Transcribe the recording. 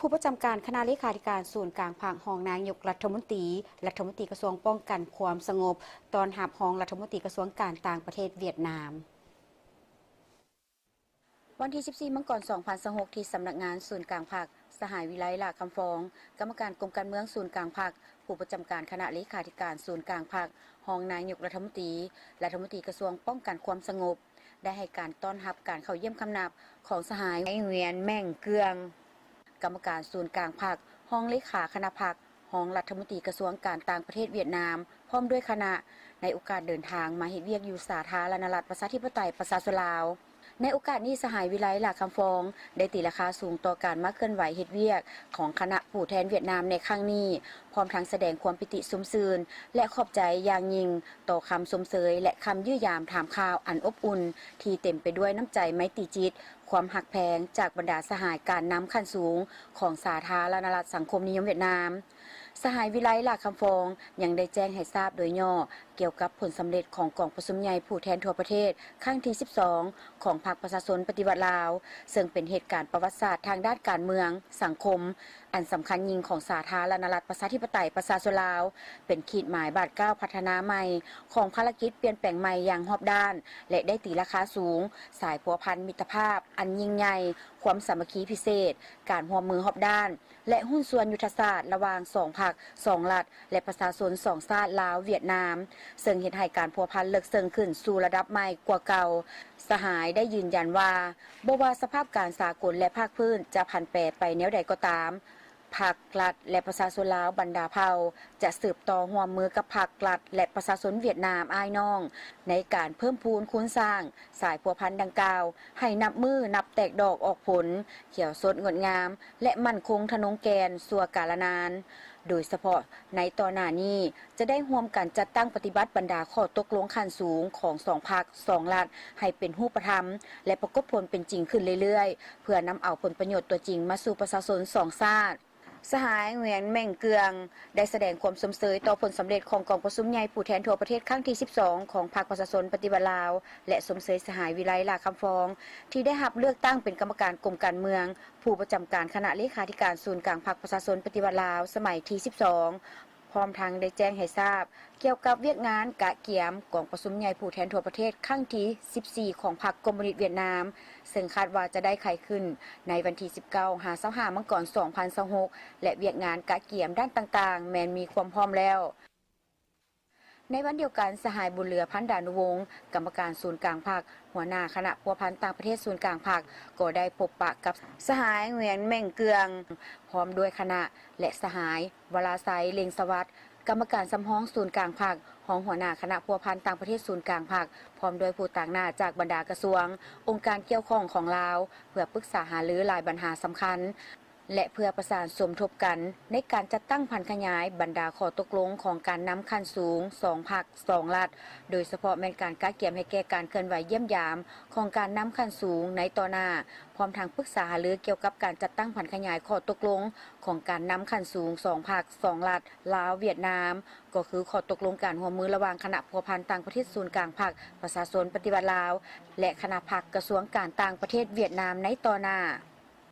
ຜູ້ປະຈຳການຄະນະເລຂາທິການສູນກາງພັກ, ຮອງນາຍົກລັດຖະມົນຕີ, ລັດຖະມົນຕີກະຊວງປ້ອງກັນຄວາມສະຫງົບ ຕ້ອນຮັບຮອງລັດຖະມົນຕີກະຊວງການຕ່າງປະເທດຫວຽດນາມ. ວັນທີສິບສີ່ ມັງກອນ ສອງພັນຊາວຫົກ ທີ່ສຳນັກງານສູນກາງພັກ, ສະຫາຍ ວິໄລ ຫຼ້າຄຳຟອງ, ກຳມະການກົມການເມືອງສູນກາງພັກ, ຜູ້ປະຈຳການຄະນະເລຂາທິການສູນກາງພັກ, ຮອງນາຍົກລັດຖະມົນຕີ, ລັດຖະມົນຕີກະຊວງປ້ອງກັນຄວາມສະຫງົບ ໄດ້ໃຫ້ການຕ້ອນຮັບການເຂົ້າຢ້ຽມຄຳນັບຂອງສະຫາຍ ຫງວຽນ ແມ່ງເກືອງ, ກຳມະການສູນກາງພັກ, ຮອງເລຂາຄະນະພັກ, ຮອງລັດຖະມົນຕີກະຊວງການຕ່າງປະເທດຫວຽດນາມ ພ້ອມດ້ວຍຄະນະ ໃນໂອກາດເດີນທາງມາເຮັດວຽກຢູ່ສາທາລະນະລັດປະຊາທິປະໄຕປະຊາຊົນລາວ. ໃນໂອກາດນີ້, ສະຫາຍ ວິໄລ ຫຼ້າຄຳຟອງ ໄດ້ຕີລາຄາສູງຕໍ່ການມາເຄື່ອນໄຫວເຮັດວຽກຂອງຄະນະຜູ້ແທນຫວຽດນາມໃນຄັ້ງນີ້, ພ້ອມທັງສະແດງຄວາມປີຕິຊົມຊື່ນ ແລະ ຂອບໃຈຢ່າງຍິ່ງຕໍ່ຄຳຊົມເຊີຍ ແລະ ຄຳຢ້ຽມຢາມຖາມຂ່າວອັນອົບອຸ່ນ ທີ່ເຕັມໄປດ້ວຍນ້ຳໃຈໄມຕີຈິດ, ຄວາມຮັກແພງຈາກບັນດາສະຫາຍການນຳຂັ້ນສູງຂອງສາທາລະນະລັດສັງຄົມນິຍົມຫວຽດນາມ. ສະຫາຍ ວິໄລ ຫຼ້າຄຳຟອງ ຍັງໄດ້ແຈ້ງໃຫ້ຊາບໂດຍຫຍໍ້ກ່ຽວກັບຜົນສຳເລັດຂອງກອງປະຊຸມໃຫຍ່ຜູ້ແທນທົ່ວປະເທດຄັ້ງທີສິບສອງ ຂອງພັກປະຊາຊົນປະຕິວັດລາວ, ເຊິ່ງເປັນເຫດການປະຫວັດສາດທາງດ້ານການເມືອງ, ສັງຄົມ ອັນສຳຄັນຍິ່ງຂອງສາທາລະນະລັດປະຊາທິປະໄຕປະຊາຊົນລາວ, ເປັນຂີດໝາຍບາດກ້າວພັດທະນາໃໝ່ຂອງພາລະກິດປ່ຽນແປງໃໝ່ຢ່າງຮອບດ້ານ ແລະ ໄດ້ຕີລາຄາສູງສາຍພົວພັນມິດຕະພາບອັນຍິ່ງໃຫຍ່, ຄວາມສາມັກຄີພິເສດ, ການຮ່ວມມືຮອບດ້ານ ແລະ ຫຸ້ນສ່ວນຍຸດທະສາດລະຫວ່າງສອງພັກ, ສອງລັດ ແລະ ປະຊາຊົນສອງຊາດລາວ-ຫວຽດນາມ, ເຊິ່ງເຮັດໃຫ້ການພົວພັນເລິກເຊິ່ງຂຶ້ນສູ່ລະດັບໃໝ່ກວ່າເກົ່າ. ສະຫາຍໄດ້ຢືນຢັນວ່າ ບໍ່ວ່າສະພາບການສາກົນ ແລະ ພາກພື້ນຈະຜັນແປໄປແນວໃດກໍຕາມ, ພັກ, ລັດ ແລະ ປະຊາຊົນລາວບັນດາເຜົ່າ ຈະສືບຕໍ່ຮ່ວມມືກັບພັກ, ລັດ ແລະ ປະຊາຊົນຫວຽດນາມອ້າຍນ້ອງ ໃນການເພີ່ມພູນຄູນສ້າງສາຍພົວພັນດັ່ງກ່າວ ໃຫ້ນັບມື້ນັບແຕກດອກອອກຜົນ, ຂຽວສົດງົດງາມ ແລະ ໝັ້ນຄົງທະນົງແກ່ນຊົ່ວກາລະນານ. ໂດຍສະເພາະໃນຕໍ່ໜ້ານີ້ ຈະໄດ້ຮ່ວມກັນຈັດຕັ້ງປະຕິບັດບັນດາຂໍ້ຕົກລົງຂັ້ນສູງຂອງສອງພັກ, ສອງລັດ ໃຫ້ເປັນຮູບປະທຳ ແລະ ປາກົດຜົນເປັນຈິງຂຶ້ນເລື້ອຍໆ ເພື່ອນຳເອົາຜົນປະໂຫຍດຕົວຈິງມາສູ່ປະຊາຊົນສອງຊາດ. ສະຫາຍ ຫງວຽນ ແມ່ງເກືອງ ໄດ້ສະແດງຄວາມຊົມເຊີຍຕໍ່ຜົນສຳເລັດຂອງກອງປະຊຸມໃຫຍ່ຜູ້ແທນທົ່ວປະເທດຄັ້ງທີສິບສອງ ຂອງພັກປະຊາຊົນປະຕິວັດລາວ ແລະ ຊົມເຊີຍສະຫາຍ ວິໄລ ຫຼ້າຄຳຟອງ ທີ່ໄດ້ຮັບເລືອກຕັ້ງເປັນກຳມະການກົມການເມືອງ, ຜູ້ປະຈຳການຄະນະເລຂາທິການສູນກາງພັກປະຊາຊົນປະຕິວັດລາວ ສະໄໝທີສິບສອງ ພ້ອມທັງໄດ້ແຈ້ງໃຫ້ຊາບກ່ຽວກັບວຽກງານກະກຽມກອງປະຊຸມໃຫຍ່ຜູ້ແທນທົ່ວປະເທດຄັ້ງທີສິບສີ່ ຂອງພັກຄອມມູນິດຫວຽດນາມ, ເຊິ່ງຄາດວ່າຈະໄດ້ໄຂຂຶ້ນໃນວັນທີສິບເກົ້າ ຫາ ຊາວຫ້າ ມັງກອນ ສອງພັນຊາວຫົກ ແລະ ວຽກງານກະກຽມດ້ານຕ່າງໆ ແມ່ນມີຄວາມພ້ອມແລ້ວ. ໃນວັນດຽວກັນ, ສະຫາຍ ບຸນເຫຼືອ ພັນດານຸວົງ ກຳມະການສູນກາງພັກ, ຫົວໜ້າຄະນະພົວພັນຕ່າງປະເທດສູນກາງພັກ ກໍໄດ້ພົບປະກັບສະຫາຍ ຫງວຽນ ແມ່ງເກືອງ ພ້ອມດ້ວຍຄະນະ ແລະ ສະຫາຍ ວະລາໄຊ ເລັງສະຫວັດ ກຳມະການສຳຮອງສູນກາງພັກ, ຮອງຫົວໜ້າຄະນະພົວພັນຕ່າງປະເທດສູນກາງພັກ ພ້ອມດ້ວຍຜູ້ຕາງໜ້າຈາກບັນດາກະຊວງ, ອົງການກ່ຽວຂ້ອງຂອງລາວ ເພື່ອປຶກສາຫາລືຫຼາຍບັນຫາສຳຄັນ ແລະ ເພື່ອປະສານສົມທົບກັນໃນການຈັດຕັ້ງຜັນຂະຫຍາຍບັນດາຂໍ້ຕົກລົງຂອງການນຳຂັ້ນສູງສອງພັກ, ສອງລັດ, ໂດຍສະເພາະແມ່ນການກະກຽມໃຫ້ແກ່ການເຄື່ອນໄຫວຢ້ຽມຢາມຂອງການນຳຂັ້ນສູງໃນຕໍ່ໜ້າ, ພ້ອມທັງປຶກສາຫາລືກ່ຽວກັບການຈັດຕັ້ງຜັນຂະຫຍາຍຂໍ້ຕົກລົງຂອງການນຳຂັ້ນສູງສອງພັກ, ສອງລັດ ລາວ-ຫວຽດນາມ, ກໍຄືຂໍ້ຕົກລົງການຮ່ວມມືລະຫວ່າງຄະນະພົວພັນຕ່າງປະເທດສູນກາງພັກປະຊາຊົນປະຕິວັດລາວ ແລະ ຄະນະພັກກະຊວງການຕ່າງປະເທດຫວຽດນາມໃນຕໍ່ໜ້າ.